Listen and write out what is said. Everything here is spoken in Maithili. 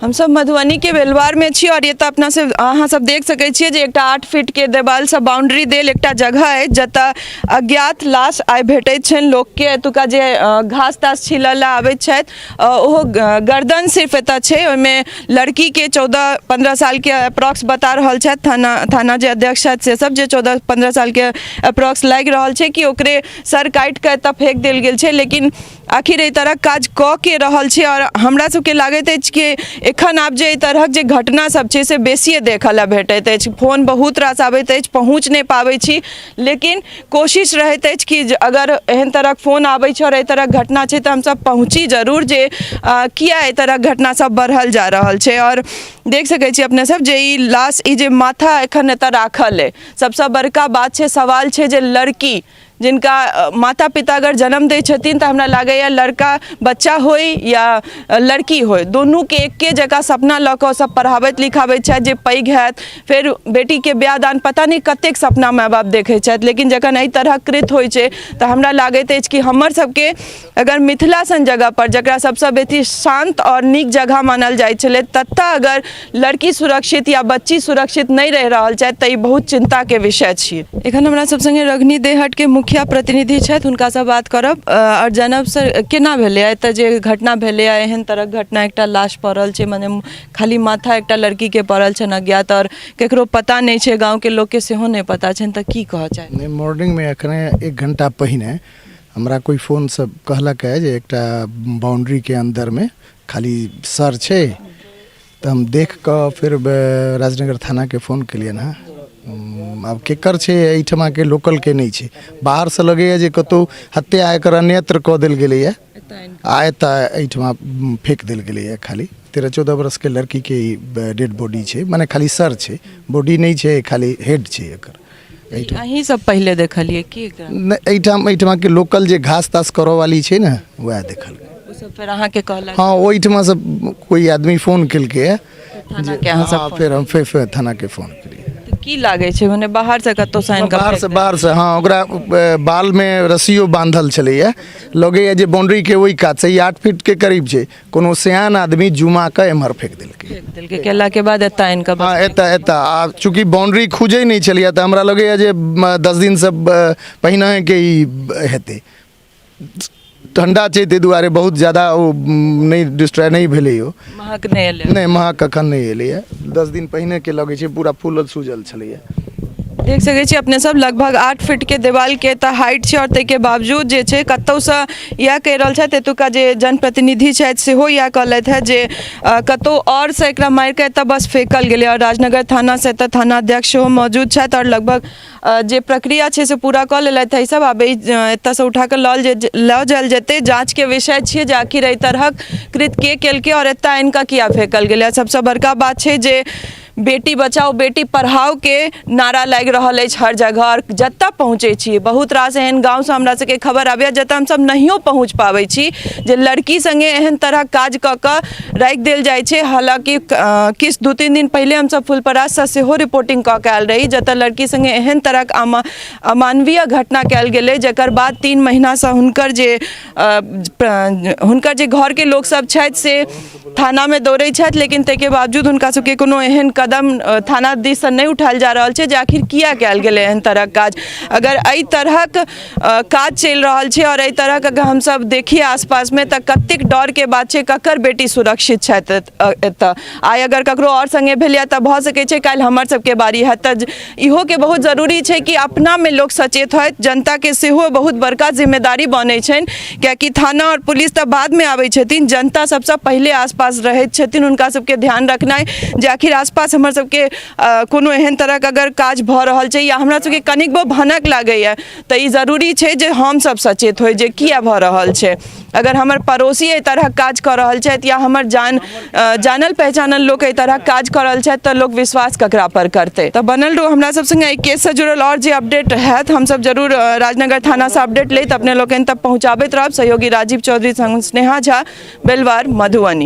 हमसब मधुबनीके बेलवारमे छी आओर एतऽ अपना सब अहाँ सब देख सकै छियै जे एकटा 8 फीटके देवालसँ बाउंड्री देल एकटा जगह अछि जतऽ अज्ञात लाश आइ भेटैत छनि लोकके। एतुका जे घास तास छिलऽ लए आबैत छथि ओहो गर्दन सिर्फ एतऽ छै, ओहिमे लड़कीके 14-15 सालके अप्रोक्स बता रहल छथि थाना जे अध्यक्ष छथि से सब जे 14-15 सालके अप्रोक्स लागि रहल छै कि ओकरे सर काटि कऽ एतऽ फेक देल गेल छै। लेकिन आखिर एहि तरहक काज कऽ के रहल छै आओर हमरा सबके लागैत अछि कि एखन आब जे एहि तरहक जे घटना सब छै से बेसिए देखऽ लए भेटैत अछि। फोन बहुत रास आबैत अछि, पहुँच नहि पाबै छी, लेकिन कोशिश रहैत अछि कि अगर एहन तरहक फोन आबै छै आओर एहि तरहक घटना छै तऽ हमसब पहुँची जरूर जे किया एहि तरहक घटना सब बढ़ल जा रहल छै। आओर देख सकै छी अपने सब जे ई लाश, ई जे माथा एखन एतऽ राखल अइ, सबसँ बड़का बात छै, सवाल छै जे लड़की जिनका माता पिता अगर जन्म दै छथिन तऽ हमरा लागैए लड़का बच्चा होइ या लड़की होइ, दुनूके एके जकाँ सपना लऽ कऽ सब पढ़ाबैत लिखाबैत छथि जे पैघ हैत फेर बेटीके बियाह दान, पता नहि कतेक सपना माय बाप देखै छथि। लेकिन जखन एहि तरहक कृत होइ छै तऽ हमरा लागैत अछि कि हमर सबके अगर मिथिला सन जगहपर, जकरा सबसँ बेसी शान्त आओर नीक जगह मानल जाइ छलै, ततऽ अगर लड़की सुरक्षित या बच्ची सुरक्षित नहि रहि रहल छथि तऽ ई बहुत चिन्ताके विषय छी। एखन हमरा सब सङ्गे रघुनी देहटके मुखिया प्रतिनिधि छथि, हुनकासँ बात करब आओर जानब सर केना भेलै एतऽ जे घटना भेलै, एहन तरहक घटना, एकटा लाश पड़ल छै, मने खाली माथा एकटा लड़कीके पड़ल छनि अज्ञात आओर केकरो पता नहि छै, गाँवके लोकके सेहो नहि पता छनि, तऽ की कहऽ चाहब? नहि, मॉर्निंगमे एखने 1 घंटा पहिने हमरा कोइ फोनसँ कहलक है जे एकटा बाउंड्रीके अन्दरमे खाली सर छै, तऽ हम देख कऽ फेर राजनगर थानाके फोन केलियनि हँ। आब केकर छै, एहिठमाके लोकलके नहि छै, बाहरसँ लगैए जे कतहु हत्या एकर अन्यत्र कऽ देल गेलैए आ एतऽ एहिठमा फेक देल गेलैए। खाली 13-14 बरसके लड़कीके ई डेड बॉडी छै, मने खाली सर छै, बॉडी नहि छै, खाली हेड छै एकर। अहीं सब पहिले देखलियै की एकरा? नहि, एहिठमाके लोकल जे घास तास करऽ वाली छै ने, वएह देखलकै। ओ सब फेर अहाँके कहलक? हँ, ओहिठमा से कोइ आदमी फोन केलकै थानाके, अहाँ सब? हँ, फेर हम फेर थानाके फोन केलियै। तऽ की लागै छै, मने बाहर से कतौ से आनि कऽ? बाहरसँ, बाहरसँ हँ। ओकरा बालमे रस्सियो बान्धल छलैए, लगैए जे बाउंड्रीके ओहि कातसँ, ई 8 फीटके करीब छै, कोनो सयान आदमी जुमा कऽ एम्हर फेंक देलकै। फेंक देलकै, केलाके बाद एतऽ आनि कऽ? हँ, एतऽ। आ चूँकि बाउंड्री खुजै नहि छलैए तऽ हमरा लगैए जे 10 दिनसँ पहिनेके ई हेतै। ठण्डा छै ताहि दुआरे बहुत ज्यादा ओ नहि डिस्ट्रॉय नहि भेलै, ओ महक नहि एलै? नहि, महक कखन नहि एलैए। 10 दिन पहिनेके लगै छै, पूरा फूलल सूजल छलैए। देख सकै छी अपने सब, लगभग 8 फीटके देवालके एतऽ हाइट छै आओर ताहिके बावजूद जे छै कतहुसँ इएह कहि रहल छथि एतुका जे जनप्रतिनिधि छथि सेहो इएह कहलथि हेँ जे कतहु आओरसँ एकरा मारिकऽ एतऽ बस फेकल गेलै। आओर राजनगर थानासँ एतऽ थानाध्यक्ष सेहो मौजूद छथि आओर लगभग जे प्रक्रिया छै से पूरा कऽ लेलथि है सब। आब एतऽसँ उठा कऽ लऽ जायल जेतै। जाँचके विषय छियै जे आखिर एहि तरहक कृत्य के केलकै आओर एतऽ आनि कऽ किया फेकल गेलै। सबसँ बड़का बात छै जे बेटी बचाओ बेटी पढ़ाओके नारा लागि रहल अछि हर जगह आओर जतऽ पहुँचै छी, बहुत रास एहन गाँवसँ हमरा सबके खबर आबैए जतऽ हमसब नहियो पहुँच पाबै छी जे लड़की सङ्गे एहन तरहक काज कऽ कऽ राखि देल जाइ छै। हालाँकि किछु 2-3 दिन पहिले हमसब फुलपराससँ सेहो रिपोर्टिंग कऽ कऽ आयल रही जतऽ लड़की सङ्गे एहन तरहक अमानवीय घटना कयल गेलै, जकर बाद 3 महीनासँ हुनकर जे घरके लोकसब छथि से थानामे दौड़ै छथि, लेकिन ताहिके बावजूद हुनका सबके कोनो एहन कदम थाना दिससँ नहि उठायल जा रहल छै जे आखिर किया कयल गेलै एहन तरहक काज। अगर एहि तरहक काज चलि रहल छै आओर एहि तरहक अगर हमसब देखिए आसपासमे तऽ कतेक डरके बात छै, ककर बेटी सुरक्षित छथि एतऽ? आइ अगर ककरो आओर सङ्गे भेल यऽ तऽ भऽ सकै छै काल्हि हमर सबके बारी हैत। तऽ इहोके बहुत जरूरी छै कि अपनामे लोक सचेत होथि। जनताके सेहो बहुत बड़का जिम्मेदारी बनै छनि, कियाकि थाना आओर पुलिस तऽ बादमे आबै छथिन, जनता सबसँ पहिले आसपास रहैत छथिन। हुनका सबके ध्यान रखनाइ जे आखिर आसपास हमर सबके कोनो एहन तरहक अगर काज भऽ रहल छै या हमरा सबके कनिकबो भनक लागैए तऽ ई जरूरी छै जे हमसब सचेत होइ जे किया भऽ रहल छै। अगर हमर पड़ोसी एहि तरहक काज कऽ रहल छथि या हमर जानल पहचानल लोक एहि तरहक काज कऽ रहल छथि तऽ लोक विश्वास ककरा पर करतै? तऽ बनल रहू हमरा सब संगे। एहि केससँ जुड़ल आओर जे अपडेट हैत हमसब जरूर राजनगर थानासँ अपडेट लैत अपने लोकनि तक पहुँचाबैत रहब। सहयोगी राजीव चौधरी संग स्नेहा झा, बेलवार, मधुबनी।